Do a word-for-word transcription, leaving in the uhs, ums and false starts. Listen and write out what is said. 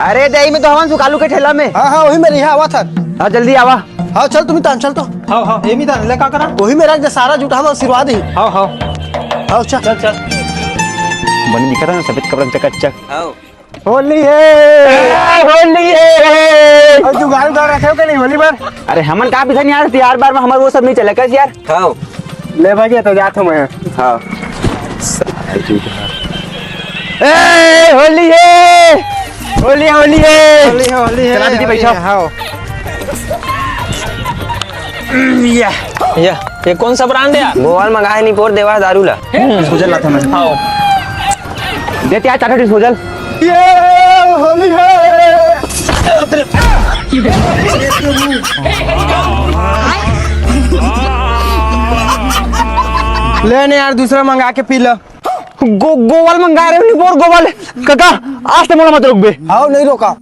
अरे, दे, एमे तो हवन सुकालू के ठेला में। हाँ, हाँ, वही में रहिहा, आवत हन। हाँ, जल्दी आवा। हाँ, चल, तुम ही तान, चल तो। हाँ, हाँ, एमी तान, ले का करा? वही में रख दे, सारा जुट, हम आशीर्वाद ही। हाँ, हाँ। हाँ, चल। चल, चल। बने दिखत हे ना, सफेद कपड़ा में चकाचक। हाँ। होली हे। ए, होली हे। अउ जुगाड़ उगाड़ रखे हो कि नहीं होली बर? अरे, हमन का पीथन यार, तिहार बार में हमर वो सब नहीं चले, कैसे यार? हाँ। ले भाई, ये तो जात हूँ मैं। हाँ। ए, होली हे। होली हे, होली हे। होली हे, होली हे, चला दीदी, होली बैठो। हे, हाँ। या। ये, ये कौन सा ब्रांड है यार? गोवाल मंगाए हे निपोर देवा दारू ला। सोजल लाता मैं। हाँ। दे यार, चार ठो सोजल। ये होली हे। ले ने यार, दूसरा मंगा के पी ला। गो-, गोवाल मंगा रहे हो, निपोर गोवाल। काका, आज तो मोला मत रोकबे। हाँ, नहीं रोका।